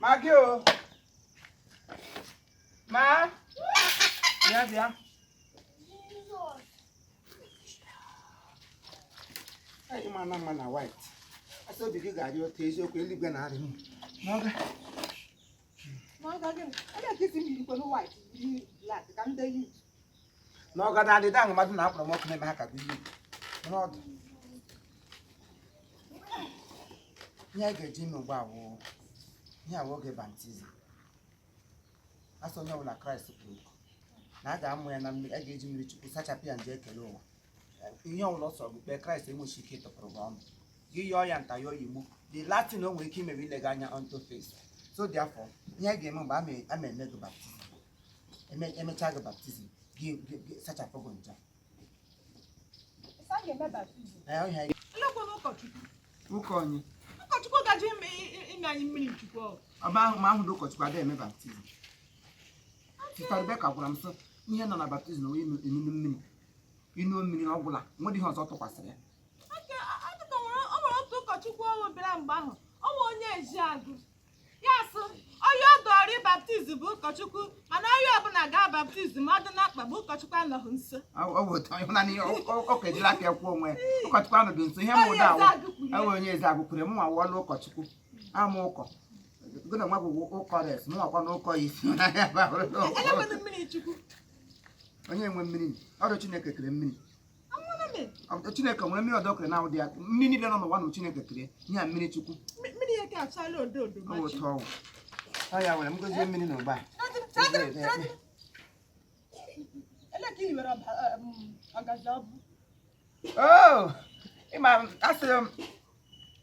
Magị o. Ma. Bịa bịa. Anyị ma na mma na white. Asị obi gị ga-adị otu eziokwu eluigwe na-arị m. N'oge. N'ọga gịnị? Ebe ka isi m yirikwanụ white yiri black ka ndị youth. N'ọga na adịda ahụ mmadụ na-akpọrọ m ọkụ na-eme ha ka bụ ihe. N'ọdụ. Ihe anyị ga-eji ime ugbu a wụ ihe a wụ oge baptizim. Asị onye ọbụla Kraịst kwuru okwu na a ga-amụ ya na mmiri, a ga-eji mmiri Chukwu sachapụ ya njọ ekele ụwa. Ihe ọbụla ọ sọrọ gị kpee, Kraịst enweghị ike ịtụpụrụ gị ọnụ. Gị yọọ ya nta yọọ ya igbo, the last thing o nwere ike imewe ile gị anya onto face. So therefore, ihe anyị ga-eme mgbe a ma eme gị baptizim, emechaa gị baptizim, gị sachapụ gị njọ. Isi a ga-eme baptizim. Ee, ihe anyị Elekwana ụkọchukwu. Ụka onye? Ụkọchukwu gaji ime anyị mmiri Chukwu ọ. Ọba ahụ ma ahụ dị ụkọchukwu ada eme baptizim. Sista Rebeka gwara m sị ihe nọ na baptizim wee inu mmiri, inu mmiri ọ gwụla, nwere ihe ọzọ tụkwasịrị ya. Aka adịka o nwere otu ụkọchukwu ọnwụ bịara mgbe ahụ, ọ wụ onye Eziagụ. Ya sị, onye ọ dọrọ baptizim bụ ụkọchukwu, mana onye ọbụla gaa baptizim ọ dị na mkpa bụ ụkọchukwu anọghị nso. Ọ bụ otu ịhụnanya ihe ọ ka ejila aka kwuo onwe ya. Ụkọchukwu anọdụ nso ihe m Onye ụda awụ. Eziagụ kwuru ya. Ewe onye Eziagụ kwuru ya, mụnwa wụọla ụkọchukwu ama ụkọ gị na nwa bụ ụkọ res mụnwa kwa na ụkọ ya isi. Elekwana mmiri Chukwu. Onye nwe mmiri, ọrụ Chineke kere mmiri. Amụna m. Chineke nwere mmiri ọdọ kere na ụdị ya, mmiri niile nọ n'ụwa na Chineke kere ihe a mmiri Chukwu. Mmiri ya ka achala odo odo. Ọ bụ otu ọgwụ ọ ya nwere m gozie mmiri na ụba. Ele ka i were ọgazi ọbụ. Oh, ịma asịrị m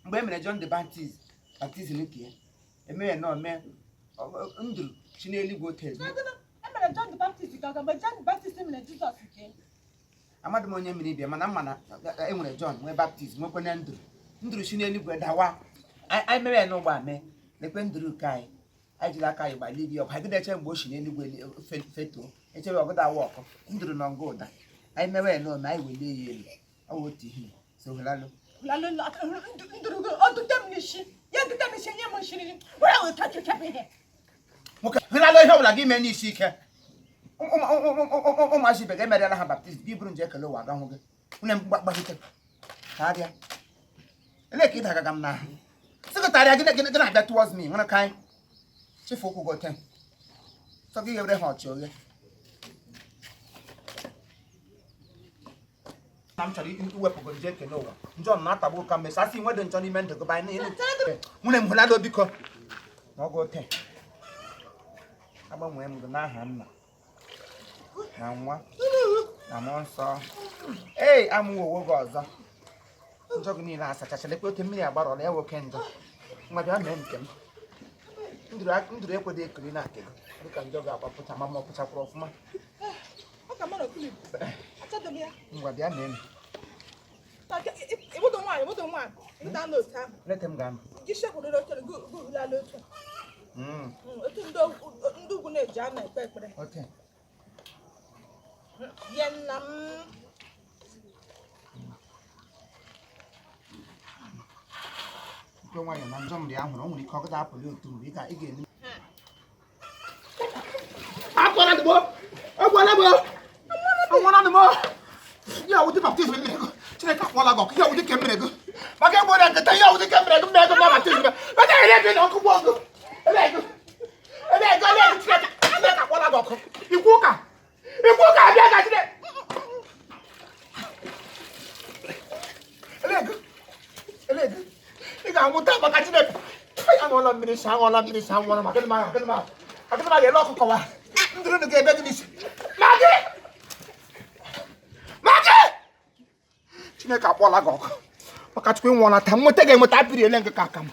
mgbe e mere John the Baptist baptizim nke ya, emere nọọ mee nduru si n'eluigwe otu eze. E mere John the Baptist ka mgbe John the Baptist mere Jizọs nke. Amadị m onye mmiri bịa, mana mma na e nwere John nwee baptizim nwekwana nduru, nduru si n'eluigwe dawa. Anyị mere ya n'ụgbọ a mee lekwe nduru nke anyị, anyị jiri aka anyị gbalie gị ọkụ, anyị gịda eche mgbe o si n'eluigwe fetuo, echebe ọgụda awa ọkụ nduru nọ nga ụda. Anyị mewe ya n'ome anyị welie ya elu, ọ wụ otu ihe so hụlalụ. Nduru odute m n'isi ya dute m n'isi nye m nshiri were wee kachachapụ ihe. Nwoke hụlalụ ihe ọbụla gị mee n'isi ike. Ụmụazị ibe gị emerela ha baptizim, gị bụrụ nje ekele ụwa aga hụ gị nwunye m gbahite tarịa elee ka ị dagaga m n'ahụ sị gị tarịa gị gị na-abịa towards me nwere ka anyị chefu ụkwụ gị ote sọ gị ghewere ha ọchị oghe na m chọrọ iwepụ gị nje ekele ụwa njọ na-atagbu ka mmesi asị nwedị njọ n'ime ndụ gị banye nwunye m hụlala biko ma ọ gị ote agbanwee m gị n'aha nna na nwa na mmụọ nsọ. Ee, amụwo gị ọzọ, njọ gị niile asachachala ekwe oke mmiri agbarọla ya nwoke njọ. Nwa bịa mee nke m nduru ekwedo ekiri na nke gị dịka njọ ga-agbapụcha ma ma ọ pụchakwara ọfụma. Ngwa bịa mee m. Leta m ga-anọ. Otu ndị ugwu na-eji anọ ekpe ekpere. Okay. Ye nna m. Ikwe nwayọọ na njọ mgbe ya hụrụ o nwere ike ọ gada apụli otu mgbe ị ga-eme. Akwara m agwala m anwara m ya wụdị baptizim mere gị Chineke akpọla gị ọkụ ya wụdị ka mere gị maka egbo na nkịta ya wụdị ka mere gị mmegụ na baptizim maka ere gị na ọkụ gbọọ gị ebe ego ebe ego ebe ego Chineke Chineke akpọla gị ọkụ ikwu ụka ikwu ụka abịa ka Chineke ebe ego ebe ego ị ga-anwụta maka Chineke aṅụọla mmiri si aṅụọla mmiri si anwụọla maka gịnị ma gịnị ma ga-ele ọkụkọ wa ndụrụ ndụ ga-ebe gị n'isi ma gị ma gị Chineke akpọla gị ọkụ maka Chukwu ịnwụọla taa nweta ga-enweta apịrị ele nke ka aka m.